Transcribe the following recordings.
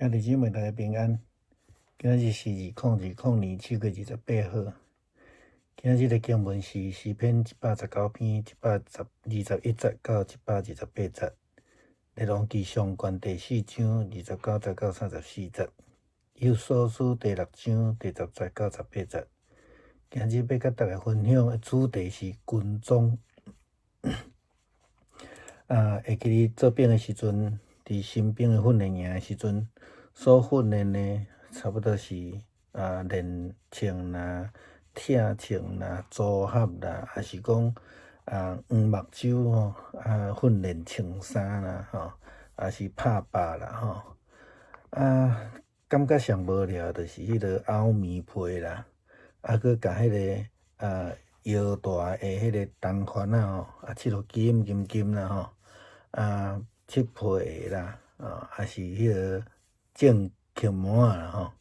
兄弟姊妹大家平安。今仔日是2020年7月28號。今仔日的經文是詩篇119篇121節到128節，列王紀上卷第四章29節到34節，以弗所書第六章第10節到18節。今日欲佮大家分享的主題是軍裝。會記得做兵的時陣，佇新兵的訓練營的時陣，所訓練的差不多是練銃啦、拆銃啦、組合啦，抑是講黃目酒吼，訓練穿衫啦吼，抑是拍靶啦吼。感覺上無聊就是彼个拗棉被啦，閣共彼个腰帶的彼个銅環仔吼，拭予金金金啦吼，拭皮鞋啦，抑是彼个種球帽仔啦吼。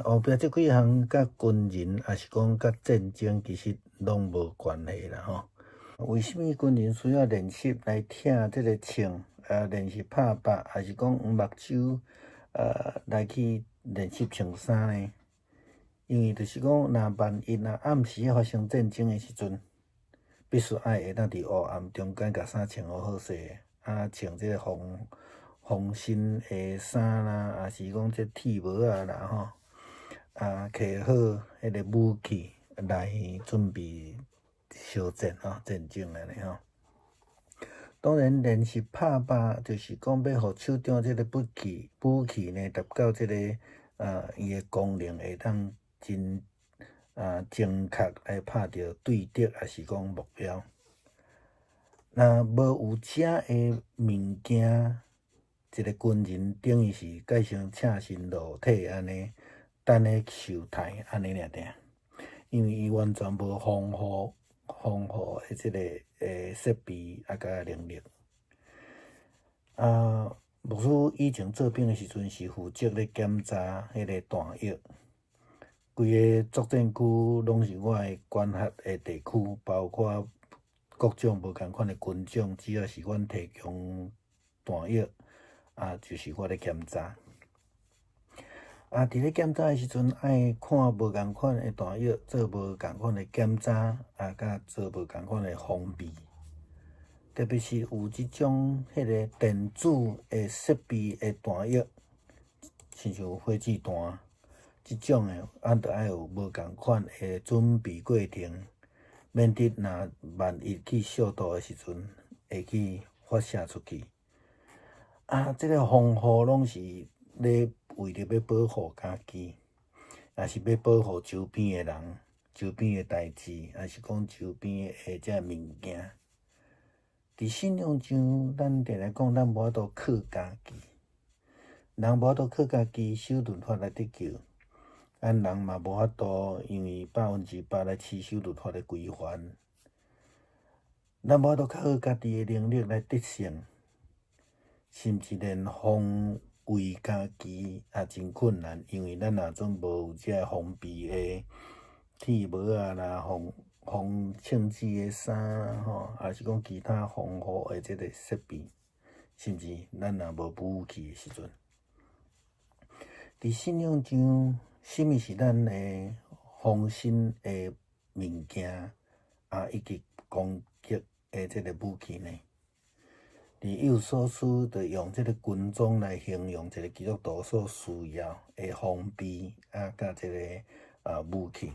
後壁這幾項佮軍人，抑是講佮戰爭，其實攏無關係啦吼。為啥物軍人需要練習來拆這个銃，練習拍靶，抑是講黃目酒，來去練習穿衫呢？因為就是講，若萬一若暗時發生戰爭的時陣，必須愛會當佇黑暗中間共衫穿好好勢，穿這个防身的衫啦，抑是講這鐵帽仔啦吼，提好彼个武器來準備相戰吼，戰爭按呢吼。當然練習拍靶，就是講欲予手中這个武器呢，達到這个伊的功能會當真精確來拍著對敵，抑是講目標。若無有這个物件，一个軍人等於是改成赤身露體按呢，等咧受刣按呢爾爾，因為伊完全無防護的這个設備佮能力。牧師以前做兵的時陣是負責咧檢查彼个彈藥，規個作戰區攏是我的管轄的地區，包括各種無仝款的軍種，只要是阮提供彈藥，就是我咧檢查。佇咧檢查的時陣，愛看無仝款的彈藥，做無仝款的檢查，佮做無仝款的防備。特別是有這種彼个電子的設備的彈藥，親像火箭彈這種的，咱著愛有無仝款的準備過程，免得若萬一去燒到的時陣，會去發射出去。這个防護攏是咧為著欲保護家己，抑是欲保護周邊的人、周邊的代誌，抑是講周邊的這物件。佇信仰上，咱定定講，咱無法度靠家己，人無法度靠家己守律法來得救，咱人嘛無法度因為100%來持守律法的規範，咱無法度靠家己的能力來得勝，甚至連防衛家己也真困難，因為咱若準無有這防備的鐵帽仔啦、防槍支的衫吼，抑是講其他防護的這个設備，甚至咱若無武器的時陣，佇信仰上，啥物是咱的防身的物件，以及攻擊的這个武器呢？佇以弗所書就用這个軍裝來形容一個基督徒所需要的防備佮這个武器。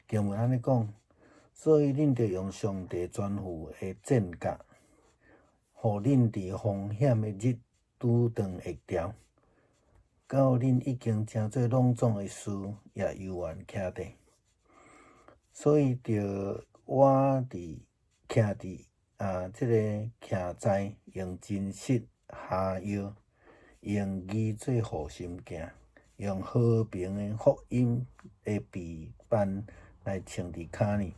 經文按呢講，所以恁著用上帝全副的戰甲，予恁佇風險的日拄當會牢，到恁已經成做攏總的事，也猶原徛佇。所以著我佇徛佇這个徛在用真實哈腰，用義做護心鏡，用和平的福音的臂扳來穿佇跤裡，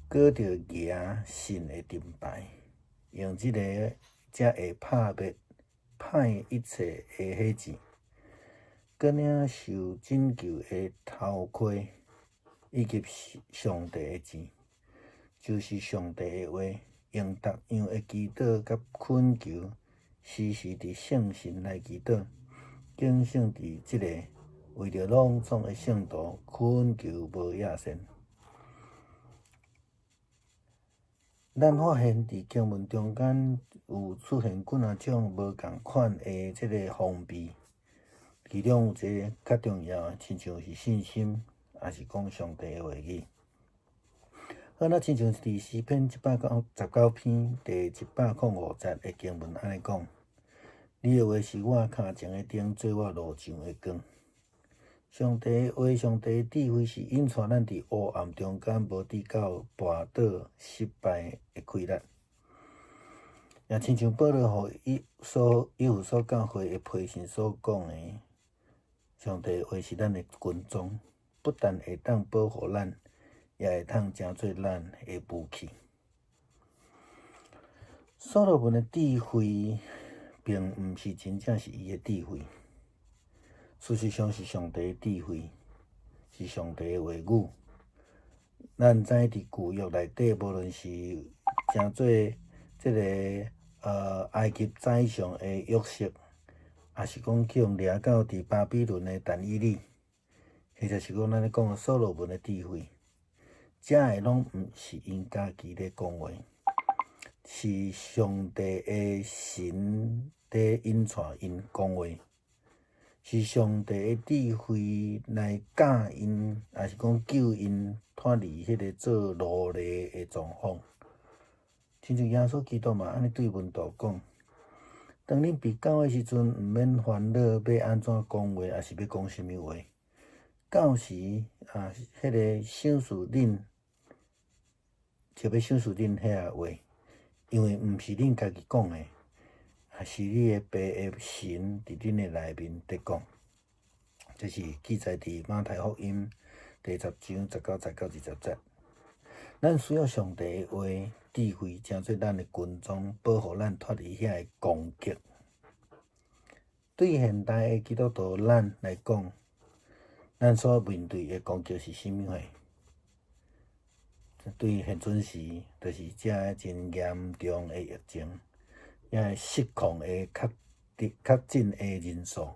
閣著舉信的盾牌，用這个才會拍滅歹一切的火箭，閣領受拯救的頭盔，以及上帝的箭，就是上帝的話，用逐樣的祈禱佮懇求，時時佇聖神內祈禱，警醒佇這个，為著攏總的聖徒懇求無厭倦。咱發現佇經文中間有出現幾若種無仝款的這个防備，其中有一个較重要的，親像是信心，抑是講上帝的話語。好，若親像佇詩篇119篇第105節的經文按呢講：你的話是我跤前的燈，做我路上的光。上帝的話，上帝的智慧是引帶咱佇黑暗中間，無致到跋倒失敗的氣力。也親像保羅予以弗所教會的批信所講的，上帝的話是咱的軍裝，不但會當保護咱，也會當成做咱的武器。所羅門的智慧，並毋是真正是伊的智慧，事實上是上帝的智慧，是上帝的話語。咱知佇舊約內底，無論是成做這个埃及宰相的約瑟，抑是講去予掠到佇巴比倫的但以理，或者是講咱咧講的所羅門的智慧，這个攏毋是𪜶家己咧講話，是上帝的神佇引帶𪜶講話，是上帝的智慧來教𪜶，抑是講救𪜶脫離彼個做奴隸的狀況。親像耶穌基督嘛，按呢對門徒講：當恁被告的時陣，毋免煩惱欲按怎講話，抑是欲講啥物話。到時啊，彼个賞賜恁，就欲賞賜恁遐个話，因為毋是恁家己講的，抑是你的爸的神佇恁的內面佇講。這是記載佇馬太福音第十章19節到20節。咱需要上帝的話、智慧，成做咱的軍裝，保護咱脫離遐个攻擊。對現代的基督徒咱來講，咱所面對的攻擊是啥物貨？對現陣時，就是這个真嚴重的疫情，遐个失控的確診的人數。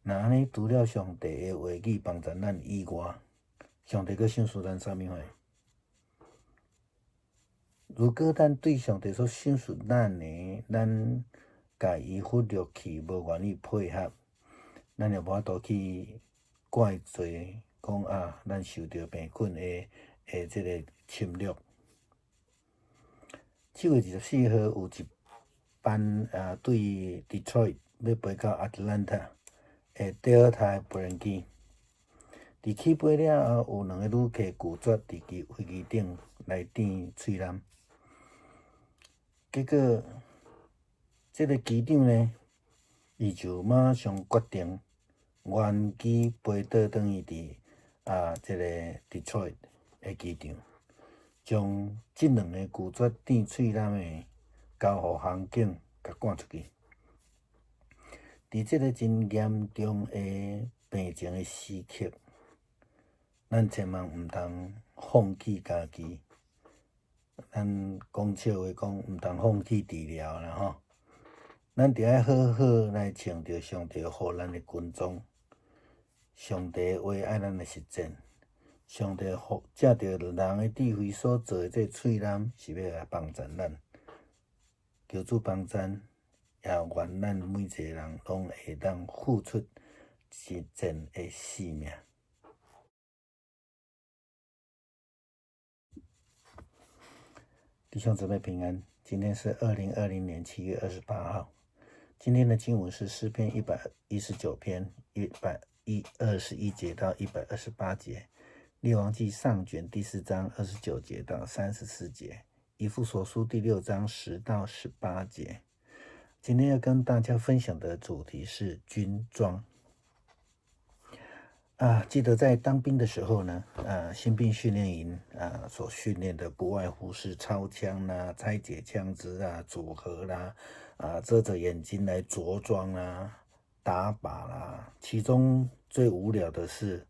若按呢，除了上帝的話語幫助咱以外，上帝閣賞賜咱啥物貨？如果咱對上帝所賞賜咱的，咱共伊忽略去，無願意配合，咱也無法度去怪罪，講啊，咱受著病菌的這个侵略。7月24號有一班啊，對 Detroit 欲飛到 Atlanta 的 Delta 飛機，佇起飛了後，有兩个旅客拒絕佇飛機頂來墊喙湳，結果這个機長呢，伊就馬上決定原機飛倒轉去佇啊這个 Detroit 的機場，將這兩个拒絕墊喙湳的交予航警共趕出去。佇這个真嚴重的病情的時刻，咱千萬毋通放棄家己。咱講笑話講，毋通放棄治療啦吼。咱著愛好好來穿著上帝予咱的軍裝，上帝的話愛咱來實踐，上帝予藉著人的智慧所做的這个喙湳，是欲來幫助咱。求主幫贊，也願咱每一个人攏會當付出實踐的性命。弟兄姊妹平安，今天是2020年7月28號。今天的經文是詩篇119篇121節到128節，列王紀上卷第四章29節到34節，以弗所書第六章10到18節。今天要跟大家分享的主題是軍裝。啊，記得在當兵的時候呢，啊，新兵訓練營啊，所訓練的不外乎是操槍啦、拆解槍支啊、組合啦、啊，遮着眼睛來着裝啦、打靶啦。其中最無聊的是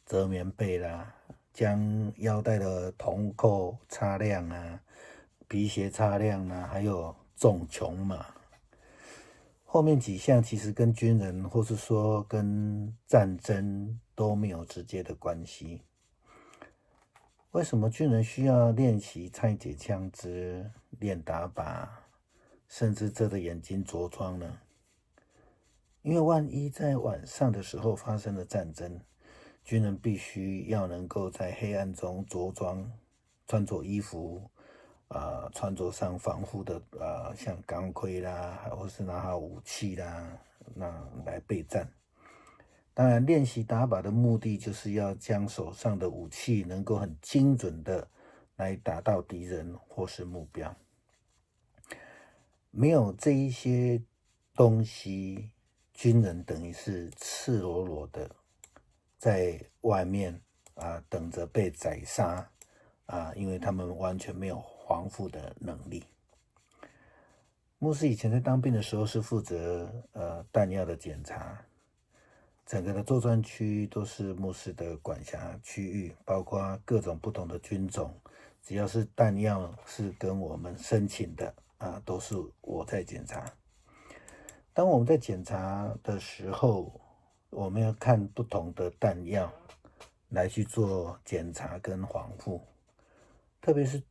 折棉被啦，將腰帶的銅扣擦亮啊，皮鞋擦亮啊，還有種瓊馬。后面几项其实跟军人或是说跟战争都没有直接的关系。为什么军人需要练习拆解枪支、练打靶，甚至遮着眼睛着装呢？因为万一在晚上的时候发生了战争，军人必须要能够在黑暗中着装、穿着衣服，穿着上防护的像钢盔啦，或是拿好武器啦，那来备战。当然，练习打靶的目的就是要将手上的武器能够很精准的来打到敌人或是目标。没有这一些东西，军人等于是赤裸裸的在外面啊，等着被宰杀啊，因为他们完全没有防护的能力。牧师以前在当兵的时候是负责弹药的检查，整个的作战区都是牧师的管辖区域，包括各种不同的军种，只要是弹药是跟我们申请的啊，都是我在检查。当我们在检查的时候，我们要看不同的弹药来去做检查跟防护，特别是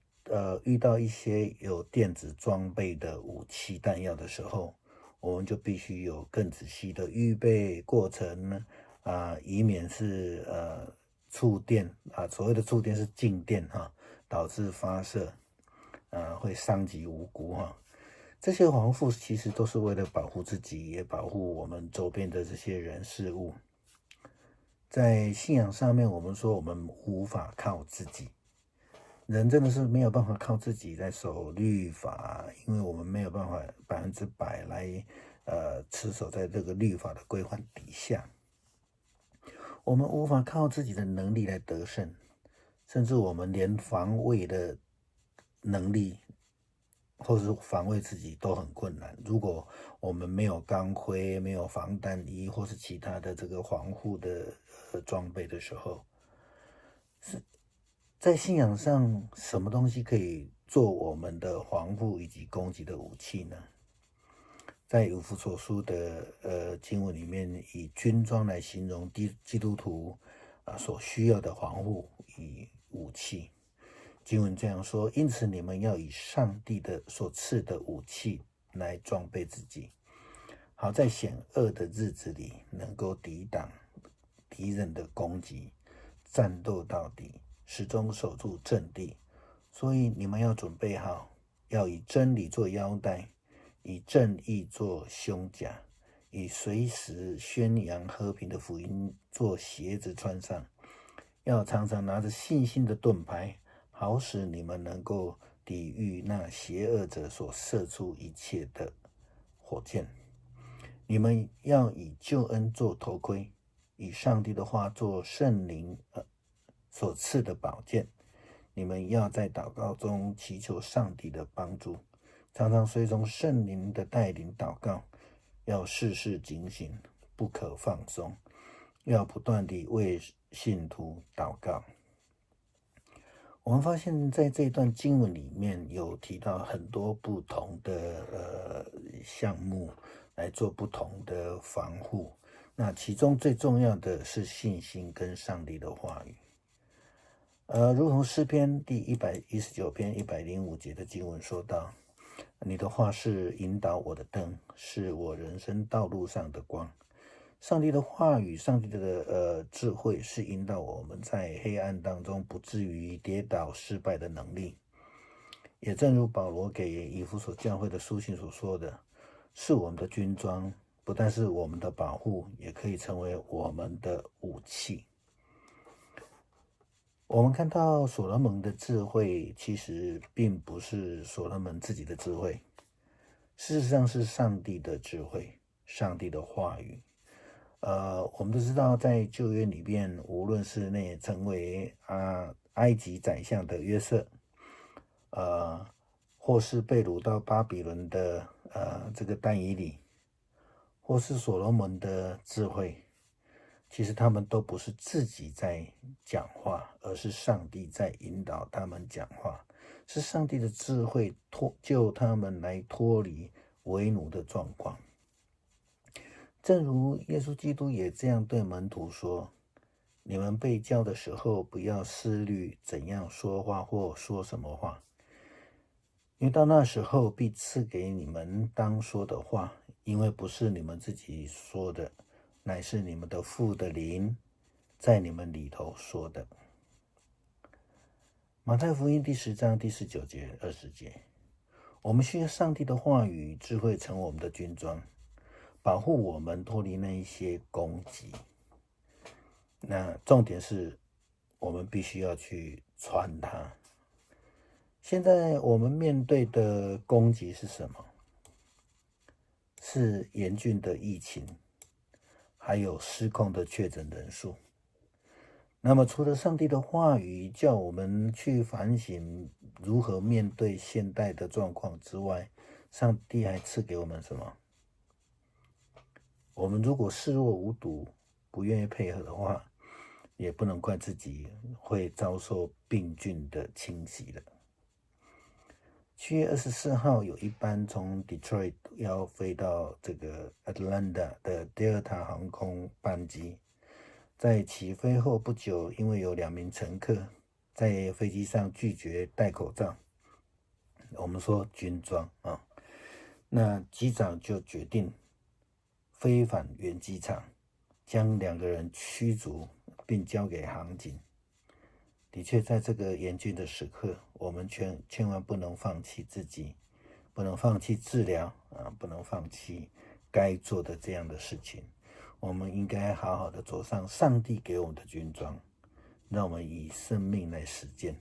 遇到一些有电子装备的武器弹药的时候，我们就必须有更仔细的预备过程啊，以免是触电啊，所谓的触电是静电哈，导致发射啊会伤及无辜哈。这些防护其实都是为了保护自己，也保护我们周边的这些人事物。在信仰上面，我们说我们无法靠自己。人真的是没有办法靠自己来守律法，因为我们没有办法100%来持守在这个律法的规范底下。我们无法靠自己的能力来得胜，甚至我们连防卫的能力或是防卫自己都很困难。如果我们没有钢盔、没有防弹衣或是其他的这个防护的装备的时候，是在信仰上，什么东西可以做我们的防护以及攻击的武器呢？在以弗所书的经文里面，以军装来形容基督徒啊所需要的防护与武器。经文这样说：因此你们要以上帝的所赐的武器来装备自己，好在险恶的日子里能够抵挡敌人的攻击，战斗到底，始终守住阵地。所以你们要准备好，要以真理做腰带，以正义做胸甲，以随时宣扬和平的福音做鞋子穿上。要常常拿着信心的盾牌，好使你们能够抵御那邪恶者所射出一切的火箭。你们要以救恩做头盔，以上帝的话做圣灵所赐的宝剑。你们要在祷告中祈求上帝的帮助，常常随从圣灵的带领祷告，要事事警醒，不可放松，要不断地为信徒祷告。我们发现，在这段经文里面有提到很多不同的项目来做不同的防护。那其中最重要的是信心跟上帝的话语。如同诗篇第119篇105节的经文说道：“你的话是引导我的灯，是我人生道路上的光。”上帝的话语，上帝的智慧，是引导我们在黑暗当中不至于跌倒失败的能力。也正如保罗给以弗所教会的书信所说的，是我们的军装，不但是我们的保护，也可以成为我们的武器。我们看到所罗门的智慧，其实并不是所罗门自己的智慧，事实上是上帝的智慧，上帝的话语。我们都知道，在旧约里边，无论是那成为埃及宰相的约瑟，或是被掳到巴比伦的这个但以理，或是所罗门的智慧，其实他们都不是自己在讲话，而是上帝在引导他们讲话，是上帝的智慧脱救他们来脱离为奴的状况。正如耶穌基督也這樣對門徒說：“你們被叫的時候，不要思慮怎樣說話或說什麼話，因為到那時候必賜給你們當說的話，因為不是你們自己說的，乃是你們的父的靈在你們裡頭說的。”馬太福音第10章第19節、20節，我們需要上帝的話語智慧成為我們的軍裝，保護我們脫離那一些攻擊。那重點是我們必須要去穿它。現在我們面對的攻擊是什麼？是嚴峻的疫情，還有失控的確診人數。那麼，除了上帝的話語叫我們去反省如何面對現代的狀況之外，上帝還賜給我們什麼？我們如果視若無睹，不願意配合的話，也不能怪自己會遭受病菌的侵襲了。7月24號，有一班從 Detroit 要飛到這個 Atlanta 的 Delta 航空班機，在起飛後不久，因為有兩名乘客在飛機上拒絕戴口罩，我們說軍裝啊，那機長就決定飛返原機場，將兩個人驅逐並交給航警。的確，在這個嚴峻的時刻，我們千萬不能放棄自己，不能放棄治療啊，不能放棄該做的這樣的事情。我們應該好好的着上上帝給我們的軍裝，讓我們以生命來實踐。